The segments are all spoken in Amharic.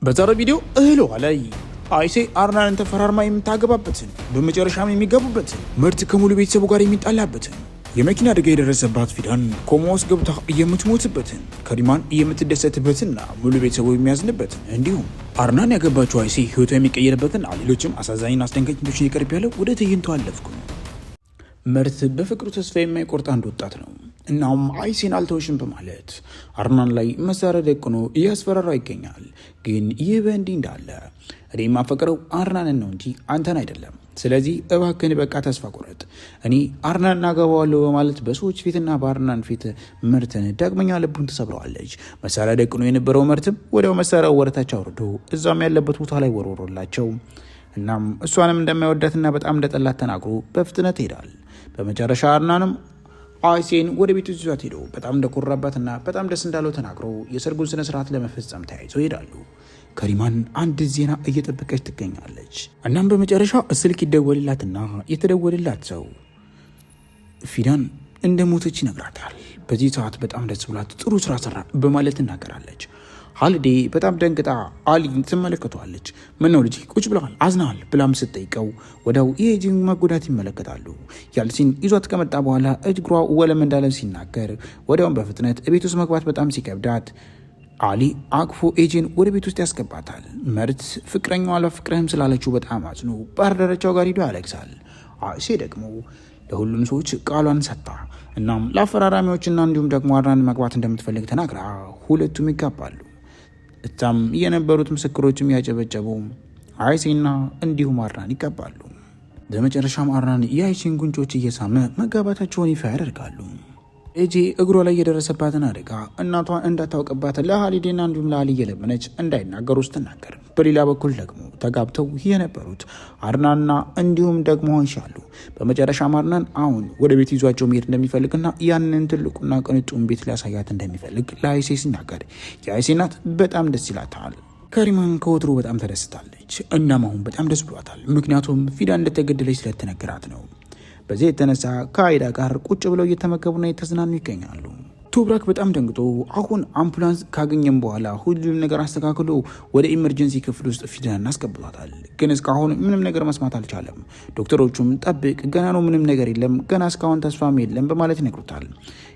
በዛሬው ቪዲዮ እህል ውሃ ላይ አይሴ አርናንን ተፈራርማ የምታገባበትን፣ በመጨረሻም የሚገቡበትን፣ ምርት ከሙሉ ቤተሰቡ ጋር የሚጣላበትን፣ የመኪና አደጋ የደረሰባት ፊዳን ኮማ ውስጥ ገብታ የምትሞትበትን፣ ከሪማን የምትደሰትበትና ሙሉ ቤተሰቡ የሚያዝንበትን፣ እንዲሁም አርናን ያገባችው አይሴ ህይወቷ የሚቀየርበትና ሌሎችም አሳዛኝና አስደንጋጭ ትዕይንቶችን ይቀርብ ያለው ወደ ትዕይንቱ አለፍኩ። ምርት በፍቅሩ ተስፋ የማይቆርጥ አንድ ወጣት ነው። እናም አይሴን አልተውሽም በማለት አርናን ላይ መሳሪያ ደቅኖ እያስፈራራ ይገኛል። ግን ይህ በእንዲህ እንዳለ እኔ የማፈቅረው አርናንን ነው እንጂ አንተን አይደለም። ስለዚህ እባክህን በቃ ተስፋ ቁረጥ፣ እኔ አርናን እናገባዋለሁ በማለት በሰዎች ፊትና በአርናን ፊት ምርትን ዳግመኛ ልቡን ትሰብረዋለች። መሳሪያ ደቅኖ የነበረው ምርትም ወዲያው መሳሪያው ወደታች አውርዶ እዛም ያለበት ቦታ ላይ ወርወሮላቸው እናም እሷንም እንደማይወዳትና በጣም እንደጠላት ተናግሮ በፍጥነት ይሄዳል። በመጨረሻ አርናንም አይሴን ወደ ቤቱ ይዟት ሄዶ በጣም እንደኮራባትና በጣም ደስ እንዳለው ተናግሮ የሰርጉን ስነ ስርዓት ለመፈጸም ተያይዘው ይሄዳሉ። ከሪማን አንድ ዜና እየጠበቀች ትገኛለች። እናም በመጨረሻ ስልክ ይደወልላትና የተደወልላት ሰው ፊዳን እንደሞተች ይነግራታል። በዚህ ሰዓት በጣም ደስ ብላት ጥሩ ስራ ሰራ በማለት ትናገራለች። ሀልዴ በጣም ደንግጣ አሊን ትመለከተዋለች። ምን ነው ልጅ ቁጭ ብለዋል አዝናል ብላም ስትጠይቀው ወዲያው የኤጂን መጎዳት ይመለከታሉ። ያልሲን ይዟት ከመጣ በኋላ እግሯ ወለም እንዳለ ሲናገር ወዲያውን በፍጥነት ቤት ውስጥ መግባት በጣም ሲከብዳት አሊ አቅፎ ኤጄን ወደ ቤት ውስጥ ያስገባታል። መርት ፍቅረኛው አላፈቅርህም ስላለችው በጣም አዝኖ ባህር ዳርቻው ጋር ሂዶ ያለቅሳል። አይሴ ደግሞ ለሁሉም ሰዎች ቃሏን ሰጥታ እናም ለአፈራራሚዎችና እንዲሁም ደግሞ አርናን መግባት እንደምትፈልግ ተናግራ ሁለቱም ይጋባሉ። እታም የነበሩት ምስክሮችም ያጨበጨቡ አይሴና እንዲሁም አርናን ይጋባሉ። በመጨረሻም አርናን የአይሴን ጉንጮች እየሳመ መጋባታቸውን ይፋ ያደርጋሉ። ኤጄ እግሯ ላይ የደረሰባትን አደጋ እናቷ እንዳታውቅባት ለሃሊዴና እንዲሁም ለአሊ እየለመነች እንዳይናገሩ ስትናገር፣ በሌላ በኩል ደግሞ ተጋብተው የነበሩት አርናንና እንዲሁም ደግሞ አይሻሉ። በመጨረሻም አርናን አሁን ወደ ቤት ይዟቸው መሄድ እንደሚፈልግና ያንን ትልቁና ቅንጡን ቤት ሊያሳያት እንደሚፈልግ ለአይሴ ሲናገር የአይሴ እናት በጣም ደስ ይላታል። ከሪማን ከወትሮ በጣም ተደስታለች። እናም አሁን በጣም ደስ ብሏታል። ምክንያቱም ፊዳ እንደተገደለች ስለተነገራት ነው። በዚህ የተነሳ ከአይዳ ጋር ቁጭ ብለው እየተመገቡና እየተዝናኑ ይገኛሉ። ቶብራክ በጣም ደንግጦ አሁን አምቡላንስ ካገኘም በኋላ ሁሉም ነገር አስተካክሎ ወደ emergency ክፍል ውስጥ ፊዳን አስገብቷታል። ግን እስካሁን ምንም ነገር መስማት አልቻለም። ዶክተሮቹም ጠብቅ፣ ገና ነው፣ ምንም ነገር የለም፣ ገና እስካሁን ተስፋም የለም በማለት ይነግሩታል።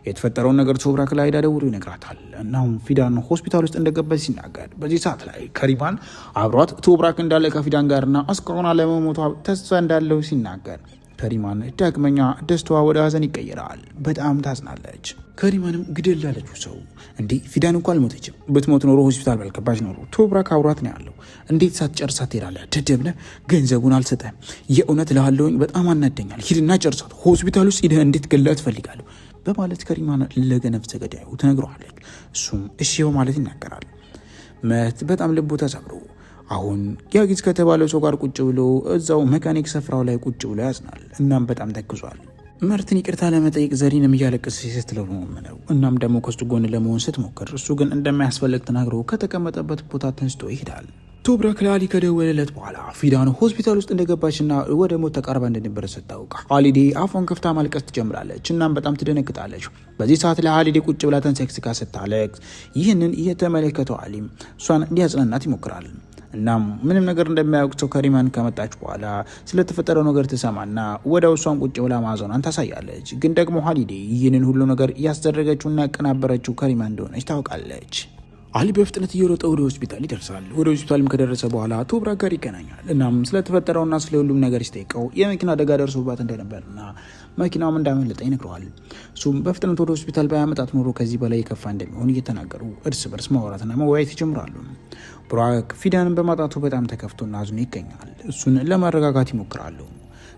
የተፈጠረውን ነገር ቶብራክ ለአይዳ ደውሎ ይነግራታል። እናም ፊዳን ሆስፒታል ውስጥ እንደገባች ሲናገር በዚህ ሰዓት ላይ ከሪማን አብሯት ቶብራክ እንዳለ ከፊዳን ጋርና እስካሁን አለመሞቷ ተስፋ እንዳለው ሲናገር ከሪማን ዳግመኛ ደስታዋ ወደ ሀዘን ይቀየራል። በጣም ታዝናለች። ከሪማንም ግደል ያለችው ሰው እንዴ ፊዳን እንኳ አልሞተችም። ብትሞት ኖሮ ሆስፒታል ባልገባች ኖሮ ቶብራክ አብሯት ነው ያለው። እንዴት ሳትጨርሳት ትሄዳለህ? ደደብ ነህ። ገንዘቡን አልሰጠህም። የእውነት እልሃለሁኝ በጣም አናደኛል። ሂድና ጨርሳት። ሆስፒታል ውስጥ ሂደህ እንዴት ገላት ትፈልጋለሁ በማለት ከሪማን ለገነፍሰ ገዳዩ ትነግረዋለች። እሱም እሺ በማለት ይናገራል። መት በጣም ልቡ ተሰብሮ አሁን ያጊዝ ከተባለው ሰው ጋር ቁጭ ብሎ እዛው መካኒክ ስፍራው ላይ ቁጭ ብሎ ያዝናል። እናም በጣም ተክዟል። መርትን ይቅርታ ለመጠየቅ ዘሪንም እያለቀሰች ስትለው ነው። እናም ደግሞ ከሱ ጎን ለመሆን ስትሞክር እሱ ግን እንደማያስፈልግ ተናግሮ ከተቀመጠበት ቦታ ተንስቶ ይሄዳል። ቶብራክ ለአሊ ከደወለለት በኋላ ፊዳን ሆስፒታል ውስጥ እንደገባችና ወደ ሞት ተቃርባ እንደነበረ ስታውቅ ሀሊዴ አፏን ከፍታ ማልቀስ ትጀምራለች። እናም በጣም ትደነግጣለች። በዚህ ሰዓት ላይ ሀሊዴ ቁጭ ብላ ተንሰክስካ ስታለቅስ ይህንን እየተመለከተው አሊም እሷን እንዲያጽናናት ይሞክራል። እናም ምንም ነገር እንደማያውቅ ሰው ከሪማን ከመጣች በኋላ ስለተፈጠረው ነገር ትሰማና ወዲያው እሷን ቁጭ ብላ ማዘኗን ታሳያለች። ግን ደግሞ ሀሊዴ ይህንን ሁሉ ነገር ያስደረገችውና ያቀናበረችው ከሪማን እንደሆነች ታውቃለች። አሊ በፍጥነት እየሮጠ ወደ ሆስፒታል ይደርሳል። ወደ ሆስፒታልም ከደረሰ በኋላ ቶብራ ጋር ይገናኛል። እናም ስለተፈጠረውና ስለ ሁሉም ነገር ሲጠይቀው የመኪና አደጋ ደርሶባት እንደነበርና መኪናውም እንዳመለጠ ይነግረዋል። እሱም በፍጥነት ወደ ሆስፒታል ባያመጣት ኖሮ ከዚህ በላይ የከፋ እንደሚሆን እየተናገሩ እርስ በርስ ማውራትና መወያየት ይጀምራሉ። ቡራክ ፊዳንን በማጣቱ በጣም ተከፍቶና አዝኖ ይገኛል። እሱን ለማረጋጋት ይሞክራሉ።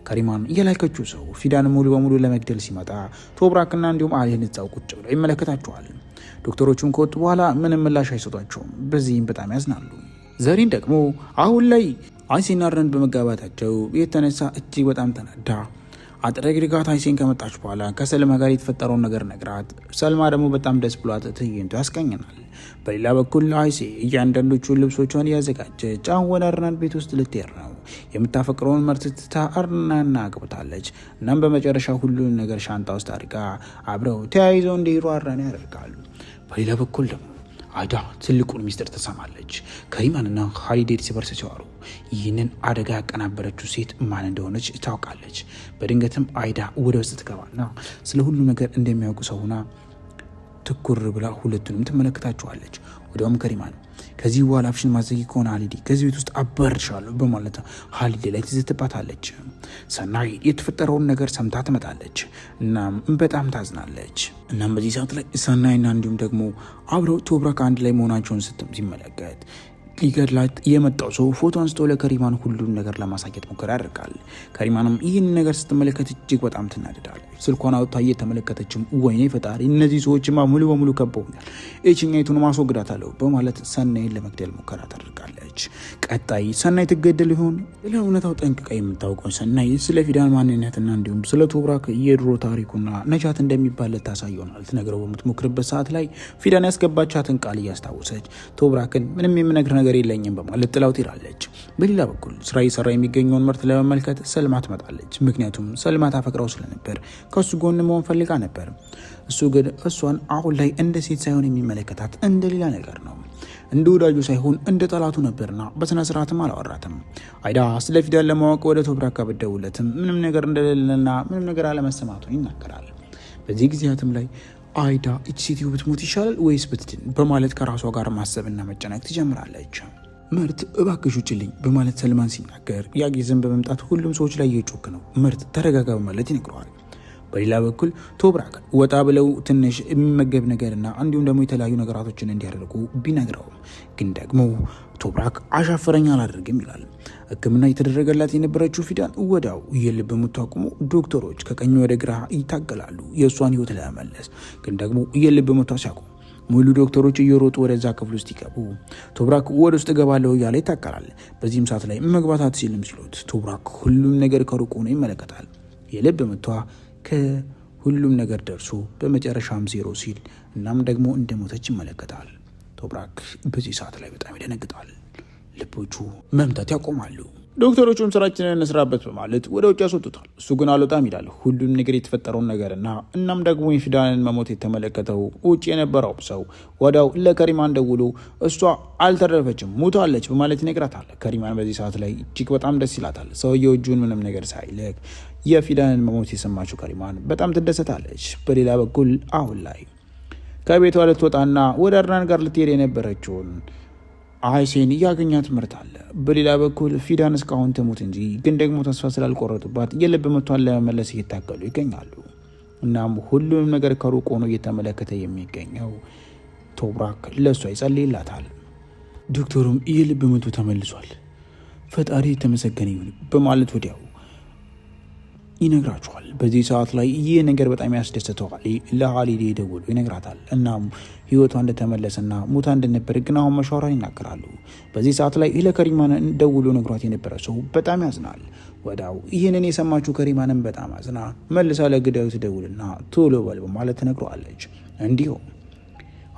ከሪማን እየላከችው ሰው ፊዳን ሙሉ በሙሉ ለመግደል ሲመጣ ቶብራክና እንዲሁም አሊን እዛው ቁጭ ብለው ይመለከታቸዋል። ዶክተሮቹም ከወጡ በኋላ ምንም ምላሽ አይሰጧቸውም። በዚህም በጣም ያዝናሉ። ዘሪን ደግሞ አሁን ላይ አይሴና አርናን በመጋባታቸው የተነሳ እጅግ በጣም ተናዳ አጥረግድጋት አይሴን ከመጣች በኋላ ከሰልማ ጋር የተፈጠረውን ነገር ነግራት፣ ሰልማ ደግሞ በጣም ደስ ብሏት ትዕይንቱ ያስቀኝናል። በሌላ በኩል አይሴ እያንዳንዶቹን ልብሶቿን እያዘጋጀች አሁን ወደ አርናን ቤት ውስጥ ልትሄድ ነው። የምታፈቅረውን መርት ትታ አርናን አግብታለች። እናም በመጨረሻ ሁሉን ነገር ሻንጣ ውስጥ አድርጋ አብረው ተያይዘው እንዲሄዱ አርናን ያደርጋሉ። በሌላ በኩል ደግሞ አይዳ ትልቁን ሚስጥር ትሰማለች። ከሪማንና ሀሊዴ እርስ በርስ ሲያወሩ ይህንን አደጋ ያቀናበረችው ሴት ማን እንደሆነች ታውቃለች። በድንገትም አይዳ ወደ ውስጥ ትገባና ስለ ሁሉ ነገር እንደሚያውቁ ሰው ሆና ትኩር ብላ ሁለቱንም ትመለከታቸዋለች። ወዲያውም ከሪማን ከዚህ በኋላ አፍሽን ማዘጊ ከሆነ ሀሊዴ ከዚህ ቤት ውስጥ አባርሻለሁ በማለት ሀሊዴ ላይ ትዝትባታለች። ሰናይ የተፈጠረውን ነገር ሰምታ ትመጣለች። እናም በጣም ታዝናለች። እናም በዚህ ሰዓት ላይ ሰናይና እንዲሁም ደግሞ አብረው ቶብራክ አንድ ላይ መሆናቸውን ሲመለከት ሊገድላት የመጣው ሰው ፎቶ አንስቶ ለከሪማን ሁሉን ነገር ለማሳየት ሙከራ ያደርጋል። ከሪማንም ይህን ነገር ስትመለከት እጅግ በጣም ትናደዳለች። ስልኳን አውጥታ እየተመለከተችም ወይኔ ፈጣሪ፣ እነዚህ ሰዎችማ ሙሉ በሙሉ ከበውኛል፣ ይችኛይቱን ማስወግዳታለሁ በማለት ሰናይን ለመግደል ሙከራ ታደርጋለች። ቀጣይ ሰናይ ትገደል ይሆን? ስለ እውነታው ጠንቅቃ የምታውቀው ሰናይ ስለ ፊዳን ማንነትና እንዲሁም ስለ ቶብራክ የድሮ ታሪኩና ነጃት እንደሚባል ልታሳየውና ልትነግረው በምትሞክርበት ሰዓት ላይ ፊዳን ያስገባቻትን ቃል እያስታወሰች ቶብራክን ምንም የምነግር ነገር የለኝም በማለት ጥላው ትሄዳለች። በሌላ በኩል ስራ እየሰራ የሚገኘውን ምርት ለመመልከት ሰልማ ትመጣለች። ምክንያቱም ሰልማ ታፈቅረው ስለነበር ከእሱ ጎን መሆን ፈልጋ ነበር። እሱ ግን እሷን አሁን ላይ እንደ ሴት ሳይሆን የሚመለከታት እንደ ሌላ ነገር ነው። እንደ ወዳጁ ሳይሆን እንደ ጠላቱ ነበርና በስነ ስርዓትም አላወራትም። አይዳ ስለ ፊዳን ለማወቅ ወደ ቶብራክ ብትደውልለትም ምንም ነገር እንደሌለና ምንም ነገር አለመሰማቱን ይናገራል። በዚህ ጊዜያትም ላይ አይዳ እቺ ሴትዮ ብትሞት ይሻላል ወይስ ብትድን በማለት ከራሷ ጋር ማሰብና መጨነቅ ትጀምራለች። ምርት እባክሽ ውጭልኝ በማለት ሰልማን ሲናገር ያጊዝን በመምጣት ሁሉም ሰዎች ላይ እየጮክ ነው። ምርት ተረጋጋ በማለት ይነግረዋል። በሌላ በኩል ቶብራክ ወጣ ብለው ትንሽ የሚመገብ ነገርና እንዲሁም ደግሞ የተለያዩ ነገራቶችን እንዲያደርጉ ቢነግረውም ግን ደግሞ ቶብራክ አሻፈረኝ አላደርግም ይላል። ሕክምና የተደረገላት የነበረችው ፊዳን ወዲያው የልብ ምቷ አቁሞ ዶክተሮች ከቀኝ ወደ ግራ ይታገላሉ የእሷን ሕይወት ለመመለስ። ግን ደግሞ የልብ ምቷ ሲያቆም ሙሉ ዶክተሮች እየሮጡ ወደዛ ክፍል ውስጥ ይገቡ። ቶብራክ ወደ ውስጥ እገባለሁ እያለ ይታገላል። በዚህም ሰዓት ላይ መግባት አትችልም ሲሉት ቶብራክ ሁሉም ነገር ከሩቅ ሆኖ ይመለከታል። የልብ ምቷ ከሁሉም ነገር ደርሶ በመጨረሻም ዜሮ ሲል እናም ደግሞ እንደሞተች ይመለከታል። ቶብራክ በዚህ ሰዓት ላይ በጣም ይደነግጣል። ልቦቹ መምታት ያቆማሉ። ዶክተሮቹም ስራችንን እንስራበት በማለት ወደ ውጭ ያስወጡታል። እሱ ግን አልወጣም ይላል። ሁሉም ነገር የተፈጠረውን ነገርና እናም ደግሞ የፊዳንን መሞት የተመለከተው ውጭ የነበረው ሰው ወዲያው ለከሪማን ደውሎ እሷ አልተረፈችም ሙታለች በማለት ይነግራታል። ከሪማን በዚህ ሰዓት ላይ እጅግ በጣም ደስ ይላታል። ሰውየው እጁን ምንም ነገር ሳይልክ የፊዳንን መሞት የሰማችው ከሪማን በጣም ትደሰታለች። በሌላ በኩል አሁን ላይ ከቤቷ ልትወጣና ወደ አድናን ጋር ልትሄድ የነበረችውን አይሴን እያገኛት ምርት አለ። በሌላ በኩል ፊዳን እስካሁን ትሙት እንጂ ግን ደግሞ ተስፋ ስላልቆረጡባት የልብ ምቷን ለመመለስ እየታገሉ ይገኛሉ። እናም ሁሉንም ነገር ከሩቅ ሆኖ እየተመለከተ የሚገኘው ቶብራክ ለእሷ ይጸልይላታል። ዶክተሩም የልብ ምቱ ተመልሷል፣ ፈጣሪ የተመሰገነ ይሁን በማለት ወዲያው ይነግራቸዋል። በዚህ ሰዓት ላይ ይህ ነገር በጣም ያስደስተው አሊ ለሀሊዴ ደውሎ ይነግራታል። እናም ህይወቷ እንደተመለሰና ሙታ እንደነበር ግን አሁን መሻሯን ይናገራሉ። በዚህ ሰዓት ላይ ለከሪማን ደውሎ ነግሯት የነበረ ሰው በጣም ያዝናል። ወዳው ይህንን የሰማችው ከሪማንን በጣም አዝና መልሳ ለግዳዩ ትደውልና ቶሎ በል በማለት ትነግረዋለች። እንዲሁም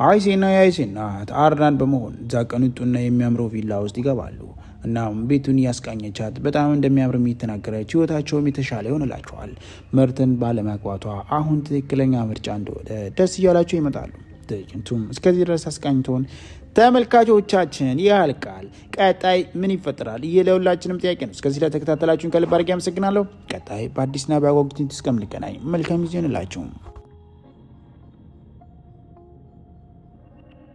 አይሴና የአይሴ እናት አርናን በመሆን እዛ ቅንጡና የሚያምረው ቪላ ውስጥ ይገባሉ። እናም ቤቱን እያስቃኘቻት በጣም እንደሚያምር የተናገረች ህይወታቸውም የተሻለ ይሆንላቸዋል። ምርትን ባለማግባቷ አሁን ትክክለኛ ምርጫ እንደሆነ ደስ እያላቸው ይመጣሉ። ትዕይንቱም እስከዚህ ድረስ አስቃኝቶን ተመልካቾቻችን ያልቃል። ቀጣይ ምን ይፈጠራል? ይህ ለሁላችንም ጥያቄ ነው። እስከዚህ ለተከታተላችሁን ከልብ አድርጌ አመሰግናለሁ። ቀጣይ በአዲስና በአጓጊ እስከምንገናኝ መልካም ጊዜ ይሆንላችሁ።